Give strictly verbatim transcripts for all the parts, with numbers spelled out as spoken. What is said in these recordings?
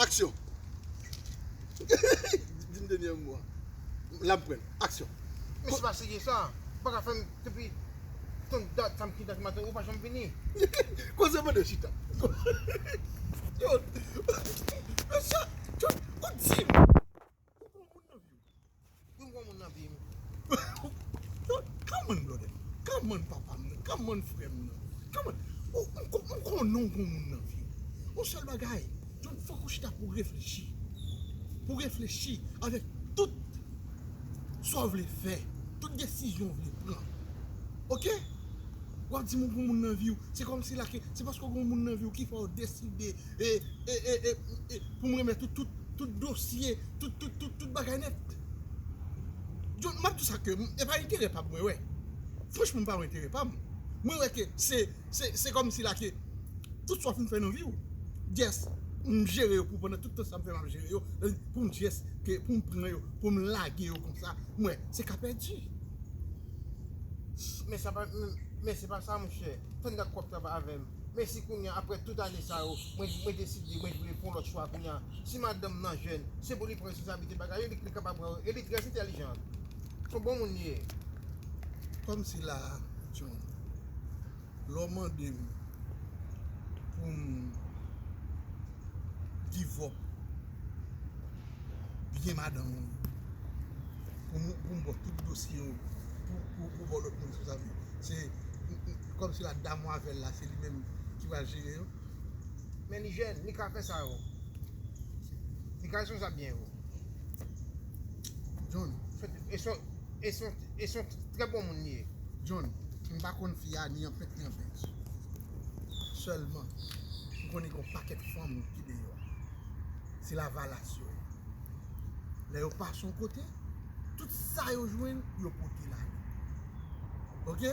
Aksyon. Di m dènye mo a. L ap pran. Aksyon. Men se pa serye sa. Ou pa ka fè m depi tann dat sa m kite maten, ou pa janm vini. Koze mande chita. Yo, mesye, yo, ou di m. Ou pran moun nan vi w. Wi, m pran moun nan vi m. Yo, come on, brother. Come on, papa m nan. Come on, frè m nan. Come on. Ou, ou, ou, ou konnen w pran moun nan vi w. Yon sèl bagay. John, fòk ou chita pou w reflechi. Pou w reflechi avèk tout sa w vle fè. Tout desizyon w vle pran. Oke? W ap di m ou pran moun nan vi w. Se kòmsi la ke, se paske w gen moun nan vi w ki fè w deside, e, e, e, e, e, pou m remèt ou tout, tout dosye, tout, tout, tout, tout bagay nèt. John, m ap di w sa ke, m, e pa enterè pa m mwen wè. Franchman, m pa wè enterè pa m. Mwen wè ke se, se, se kòmsi la ke tout sa w fin fè nan vi w, just, m jere yo pou pandan tout tan sa m fè m ap jere yo, pou m just, ke, pou m pran yo, pou m lage yo konsa, mwen, se ka pèdi. Men sa pa, men, men se pa sa, monchè. Tann dat kòb travay avè m. Men si kounye a, apre tout ane sa yo, mwen, mwen deside, mwen vle fè yon lòt chwa kounye a. Si madanm nan jèn, se pou li pran responsablite bagay yo, li, li kapab pran yo. E li trè entèlijan. Se yon bon moun li ye. Kòmsi la, John, lè w mande m pou m give up byen madanm ou, pou m, pou m ba w tout dosye w, pou, pou, pou ba w lòt moun sou sa vi. Se, m, m, kòmsi la dam ou avè l la, se li menm ki pral jere yo. Men li jèn, li ka fè sa yo. Li ka responsab byen yo. John. Fèt, e son, e son, e son trè bon moun li ye. John, m pa konn fi a ni an pent ni an pent. Sèlman, m konnen gen yon pakèt fanm ki deyò. Se lavalas yo ye. Lè yo pase yon kote, tout sa yo jwenn, yo pote l ale. Oke?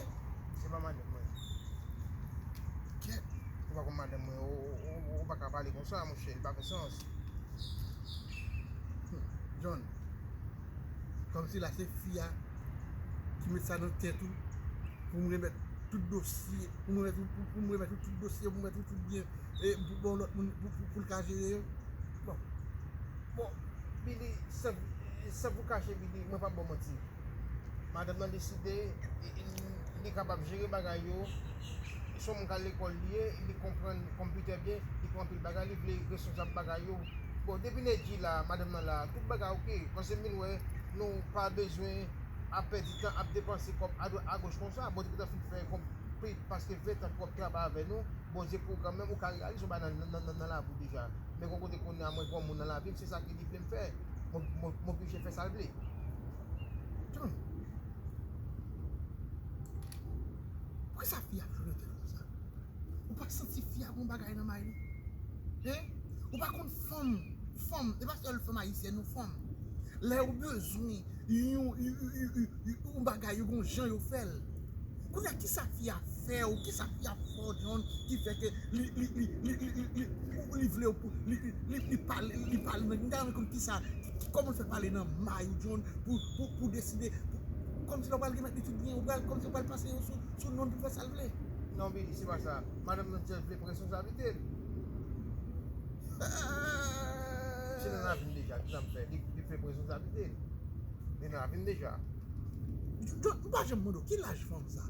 Se pa madanm mwen. Kèt. Ou pa konn madanm mwen, ou, ou, ou, ou pa ka pale konsa, monchè, li pa fè sans. Hmm. John, kòmsi la se fi a ki met sa nan tèt ou pou m remèt tout dosye, pou m remèt ou, pou, pou m remèt ou tout dosye, pou m remèt ou tout byen, e pou bon lòt moun, pou, pou, pou l ka jere yo. Bon. Bon, Billy, san, san pou kache, Billy, mwen p ap ba w manti. Madanm nan deside, e, e, li kapab jere bagay yo. Se yon moun k al lekòl li ye, li konprann konpitè byen, li konn anpil bagay, li vle responsab bagay yo. Bon, depi Nedji la, madanm nan la, tout bagay oke. Paske m vin wè, nou pa bezwen ap pèdi tan, ap depanse kòb adwat agoch konsa. Bon, depi w fin fè konp-, plis paske ven tan kòb travay avè nou, Bondye pwograme w, ou ka reyalize yon bagay nan, nan, nan, nan lavi w deja. Men gon kote kounye a, mwen gen yon moun nan lavi m, se sa ke li vle m fè. Mwen, mwen, mwen oblije fè sa l vle. John, poukisa fi ap jwenn tèt konsa? Ou pa santi fi a gon bagay nan may li? Hein? Ou pa konn fanm, fanm, e pa sèl fanm ayisyèn non, fanm. Lè yo bezwen yon, yon, yon, yon, yon, yon bagay, yo gon jan yo fè l. Kounye a, kisa fi a fè w, kisa fi a fè w, John, ki fè ke li, li, li, li, li, li, li, ou, li vle w pou, li, li, li, li pale, li pale nan, m ta renmen konn kisa, ki, ki, kòman l fè pale nan may ou, John, pou, pou, pou deside, pou, kòmsi lè w pral remèt li tout byen, ou pral, kòmsi w pral pase yo sou, sou non l pou fè sa l vle. Non, Billy, se pa sa. Madanm nan just vle pran responsablite l. Se nan lavi m deja, ki sa m fè? Li, li vle pran responsablite l. Li nan lavi m deja. John, m pa janm mande w ki laj fanm sa.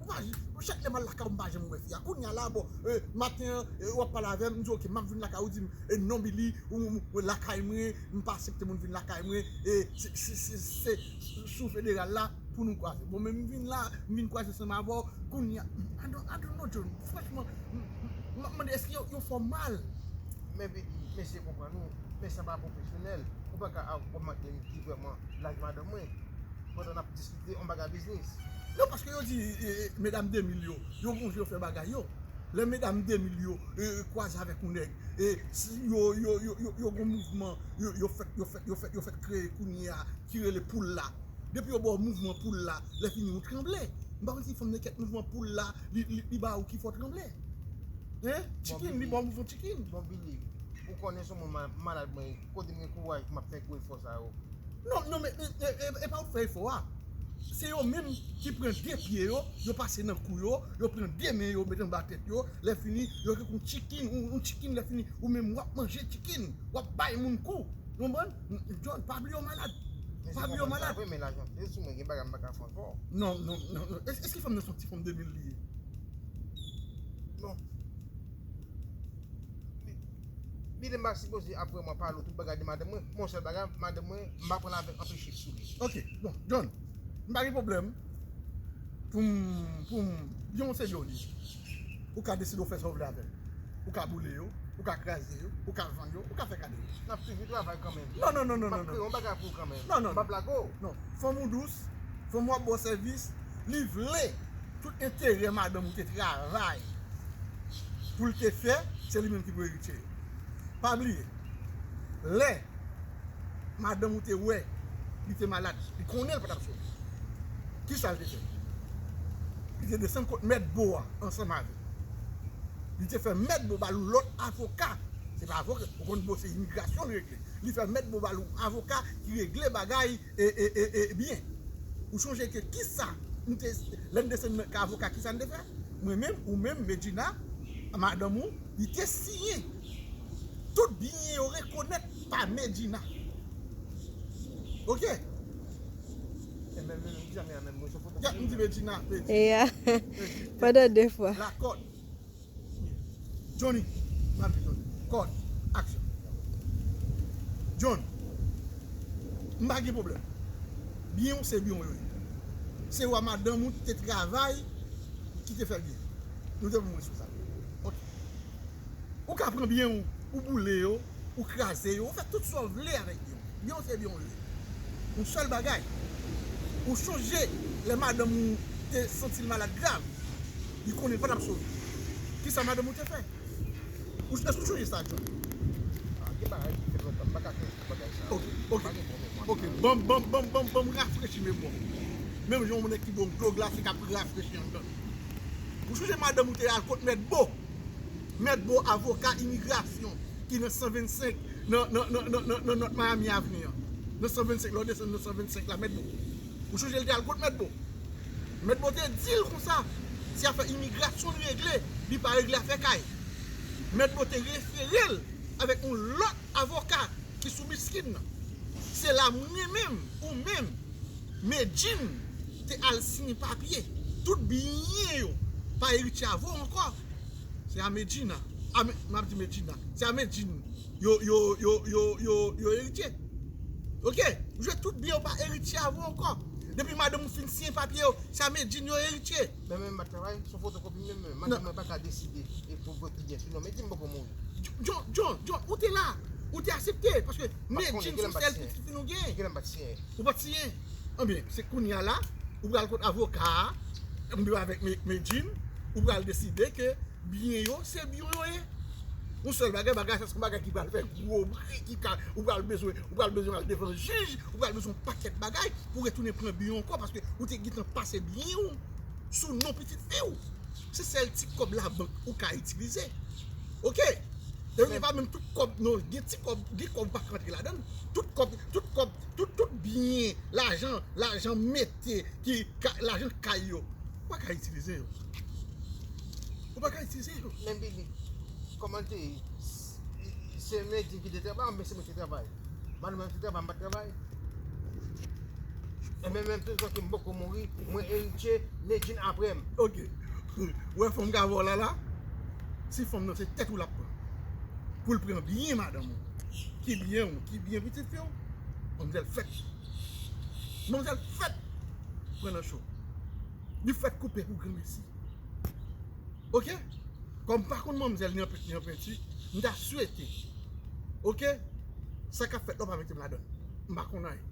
M pa j-, chak lè m al lakay ou, m pa janm wè fi a. Kounye a la, bon, e, maten an, e, w ap pale avè m, m di, "Oke, m ap vin lakay ou," ou di m, e, "Non, Billy, ou, ou, ou lakay mwen, m pa aksepte moun vin lakay mwen, e, se, se, se, se sou federal la pou nou kwaze." Bon, men m vin la, m vin kwaze ansanm avè w, kounye a, I don't, I don't know, John, franchman, m, m, m ap mande, èske yo, yo fè w mal? Men, Billy, mesye konprann ou, men sa pa pwofesyonèl. Ou pa ka ap, ap mande m ki vrèman laj madanm mwen. Pandan n ap diskite yon bagay biznis. Non, paske yo di, e, e, medam de mil yo, yo gon jan yo fè bagay yo. Lè medam de mil yo, e, kwaze avèk yon nèg, e, si yo, yo, yo, yo, yo gon mouvman, yo, yo fèt, yo fèt, yo fèt, yo fèt kreye kounye a, ki rele poul la. Depi yo ba w mouvman poul la, lè fini ou tranble. M pa konn si fanm nan kèt mouvman poul la, li, li, li ba ou ki fè w tranble. Hein? Bon, chicken, li ba w mouvman chicken. Bon, Billy, ou konnen se yon moun ma-, malad mwen, kote m gen kouraj pou m ap fè gwo efò sa yo. Non, non, men, men, e, e, e pa ou fè efò a. Se yo menm ki pran de pye yo, yo pase nan kou yo, yo pran de men yo, met anba tèt yo, lè fini, yo gen yon chicken, yon, yon chicken, lè fini, ou menm w ap manje chicken, w ap bay moun kou. Ou konprann? John, pa bliye w malad. Pa bliye w malad. Men lajan te sou mwen, gen bagay m pa ka fè ankò. Non, non, non, non. Èske fanm nan se yon ti fanm de mil li ye? Non. Li, li te mal sipoze ap vrèman pale tout bagay de madanm mwen. Yon sèl bagay, madanm mwen, m pa pran l avèk anpil chif sou li. Ok, bon, John, m pa gen pwoblèm pou m, pou m, Byon se Byon li. Ou ka deside w fè sa w vle avè l. Ou ka boule yo, ou ka kraze yo, ou ka vann yo, ou ka fè kado yo. N ap toujou travay kanmenm. Non, non, non, non, non. M ap kreye yon bagay pou ou kanmenm. Non, non, non. M ap lage w. Non, fanm ou dous, fanm w ap ba w sèvis, li vle tout enterè madanm ou te travay pou l te fè, se li menm ki pou eritye yo. Pa bliye, lè madanm ou te wè li te malad, li konnen l pa t ap sove. Kisa l te fè? Li te desann kot mèt bo a ansanm avè l. Li te fè mèt bo ba l yon lòt avoka. Se pa avoka, ou konn bo se imigrasyon li regle. Li fè mèt bo ba l yon avoka ki regle bagay e, e, e, e byen. Ou sonje ke kisa nou te, lè n desann nan ka avoka, kisa n te fè? Mwen menm, ou menm, Medjina, madanm ou, li te siyen. Tout byen yo rekonèt pa Medjina. Ok? E menm, menm, menm, menm, mwen, se foto. Gad, m di Medjina, Medjina. E a, pandan de fwa. Lakòd. Johnny, m ap di Johnny. Kòd, aksyon. John, m pa gen pwoblèm. Byen w se byen w yo ye. Se w a madanm ou te travay ki te fè l byen. Nou te pou mwen sou sa. Ok. Ou ka pran byen w, ou boule yo, ou kraze yo, ou fè tout sa w vle avèk byen w. Byen w se byen w yo ye. Yon sèl bagay. Ou sonje lè madanm ou te santi l malad grav, li konnen l pa t ap sove. Kisa madanm ou te fè? Ou, èske ou sonje sa, John? Ah, gen bagay ki fèt lontan, m pa ka fè bagay sa. Ok, ok. M pa gen bon memwa. Ok, ban m, ban m, ban m, ban m, ban m rafrechi memwa w. Menm jan yon nèg ki bwè yon dlo glase k ap rafrechi anndan l. Ou sonje madanm ou te al kot mèt Bo? Mèt Bo, avoka imigrasyon ki nan san vennsenk, nan, nan, nan, nan, nan, nan North Miami Avenue an. Nan san vennsenk, lè w desann nan san vennsenk la, mèt Bo. Ou sonje l te al kot mèt Bo? Mèt Bo te di l konsa, se afè imigrasyon l regle, li pa regle afè kay. Mèt Bo te refere l avèk yon lòt avoka ki sou miskin nan. Se la mwen menm, ou menm, Medjine te al siyen papye. Tout byen yo pa eritye avè w ankò. Se a Medjina. A Me-, m ap di Medjina. Se a Medjine yo, yo, yo eritye. Ok? Ou jwe tout byen yo pa eritye avè w ankò. Depi madanm ou fin siyen papye yo, se a Medjine yo eritye. Men, men, m pa t travay, se yon fotokopi menm, men. Madanm mwen pa ka deside e pou vòt li byen. Non, men di m poko mouri. John, John, John, ou te la. Ou te aksepte, paske Medjine se yon sèl pitit fi nou gen. Kilè m pa t siyen? Ou pa t siyen? Anben, se kounye a la, ou pral kot avoka a, anben avèk Me-, Medjine, ou pral deside ke byen yo, se byen yo ye. Yon sèl bagay, bagay sa se yon bagay ki pral fè gwo bri, ki ka, ou pral bezwen, ou pral bezwen al devan jij, ou pral bezwen yon pakèt bagay pou retounen pran byen yo ankò, paske ou te gentan pase byen yo sou non pitit fi w. Se sèl ti kòb labank ou ka itilize. Ok? E yo pa menm tout kòb, non, gen ti kòb, gen kòb ou pa ka rantre ladan l. Tout kòb, tout kòb, tout, tout byen, lajan, lajan mete, ki, ka, lajan kay yo. Ou pa ka itilize yo. Ou pa ka itilize yo. Men Billy, kòman te ye? Se Medjine ki te travay, men se mwen ki te travay. Madanm mwen te travay, m pa t travay. E men menm tou jan ke m poko mouri, mwen eritye, Medjine apre m. Ok. Ou wè fanm ka vòlè la? Si fanm nan se tèt ou l ap pran. Pou l pran byen madanm ou. Ki byen ou, ki byen pitit fi w. Manmzèl fèt. Manmzèl fèt pran nan cho. Li fèt koupe pou granmesi. Ok? Kòm m pa konn manmzèl ni an pent, ni an penti, m ta swete. Ok? Sa k ap fèt la, w pa mete m ladan l. M pa konn anyen.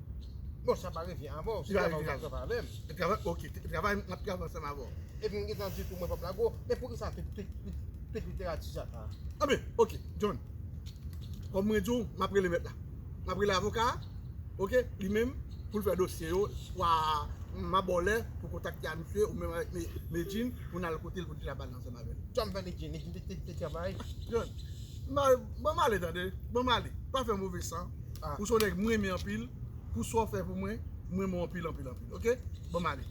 Bon, sa pa revyen avè w. Se travay ou t ap travay avè m. Travay, ok, travay, m ap travay ansanm avè w. Epi m gentan di tou mwen p ap lage w. Men poukisa tout, tout, tout, tout literati sa la? Anben, ok, John. Kòm mwen di w, m ap rele mèt la. M ap rele avoka a, ok, li menm, pou l fè dosye yo, swa m ap ba w lè pou kontakte a misye, ou menm avèk Me-, Medjine, pou n al kote l, pou n chita pale ansanm avè l. Sa m fè Medjine, Medjine te, te, te travay. John, m a-, ban m ale tande, ban m ale. Pa fè move san. Ah. Ou se yon nèg mwen renmen anpil, pou sa w fè pou mwen, M renmen w anpil, anpil, anpil. Oke? Bon, m ale.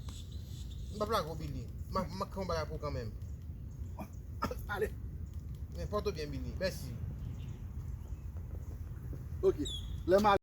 M p ap lage w, Billy. M ap, m ap fè yon bagay pou ou kanmenm. Ale. Men pòte w byen, Billy. Mèsi. Oke. Lè m ale,